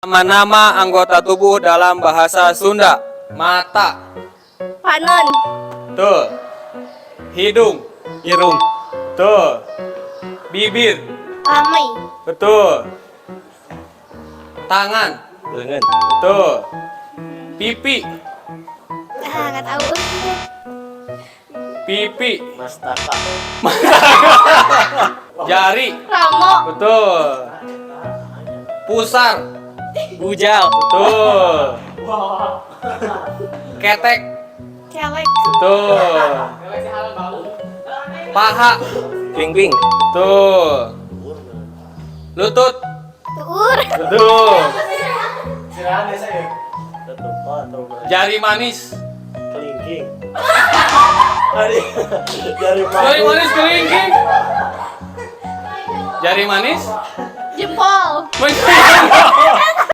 Nama-nama anggota tubuh dalam bahasa Sunda. Mata. Panon. Betul. Hidung. Irung. Betul. Bibir. Lami. Betul. Tangan. Leungeun. Betul. Pipi. Ah, nggak tahu. Pipi. Mastaka. Jari. Ramo. Betul. Pusar. Bujal. Betul. Ketek. Kelek. Betul. Paha. Pingping. Betul. Lutut. Tuur. Betul. Jari manis. Kelingking. Jari. Jari manis kelingking. Jari manis. Jempol. Jempol.